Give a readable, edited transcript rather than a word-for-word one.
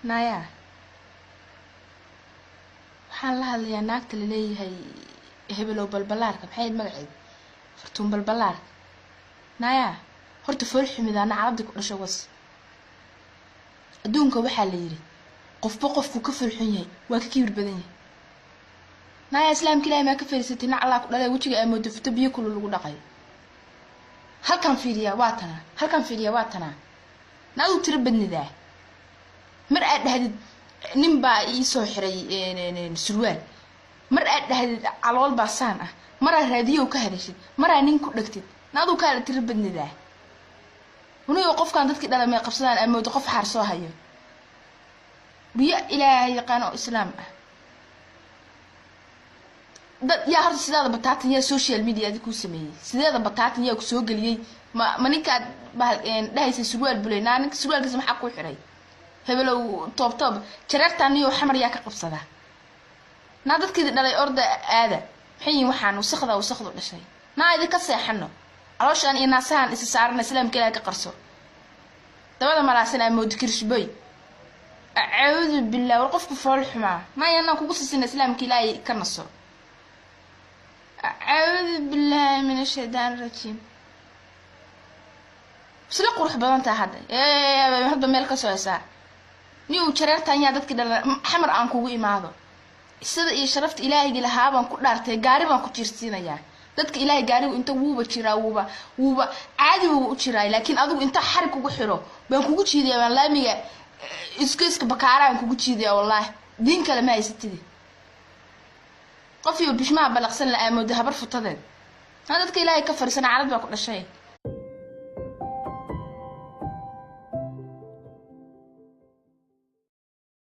Naya, waxaan la hadlayaa naagta laleeyahay hebelow balbalaarka, maxay ahayd magaceed? Fartuun Balbalaarka. Naya, horta fool xumidaana carabdi ku dhasho was. Adduunka waxaa la yidhi qofba qofku ka foolxun yahay waa ka kibir badan yahay. Naya, islaamka Ilahay maa ka fariisatay? Nac allaa ku dhalay, wejiga aa moodo futo biyo kulul lagu dhaqay. Halkan fiiriyaa waa tanaa, halkan fiiriyaa waa tanaa. Na aduu tiro badnidaa, mar aad dhahdid nin baa iisoo xiray surwaal, mar aad dhahdid calool baa saan ah, maraa raadiyow ka hadashid, maraa nin ku dhegtid. Na aduu kaala tiro badnidaa. Unigo qofkan dadkii dhala may qabsadaan, aa moodo qof xaar soo hayo. Riyo Ilaahay yaqaan oo islaam ah dad yaa horta sidaada bataatan yaa social media adi kuu sameeyey? Sideeda bataatan yaa ku soo geliyey? Ma ninkaad bahal dhahaysay surwaal bulay? Naa ninka surwaalkiisa maxaa kuu xiray? Hebelow toob toob jareertaan niyo xamar yaa ka qabsadaa? Naa dadkeedi dhalay orda aada, maxay yihiin waxaan wasakda wasakdu dhashay? Naa idinka seexano, calooshaan iyo naasahan isa saarana, islaamka Ilaah ka qarso. Dabada malaasan aa moodi kirishboy. Acuudu billah, war qofku fool xumaa. Naa yanaan kugu siisina, islaamka Ilaahay ka naso. Acuudu billahi min ashaytaan arajiim. Isla qurux badan taha hadda, hadba meel ka soo hesaa. Ni uu jareertan yaa dadkii dhala xamar aan kugu imaado, sida iyo sharafta ilaahaygi lahaabaan ku dhaartay, gaari baan ku jiirsiinayaa dadka Ilaahay. Gaarigu inta wuuba jiraa, wuuba caadi wuuba u jiraa, laakiin adigu inta xarig kugu xiro baan kugu jiidayaa, baan laamiga iska bakaaraan kugu jiidayaa. Wallaahi diin kale ma haysatidi. Qof iyo bishmaha balaqsan la aamooda habar futadeed. Ha dadka Ilaahay ka fariisana, calad baa ku dhashay.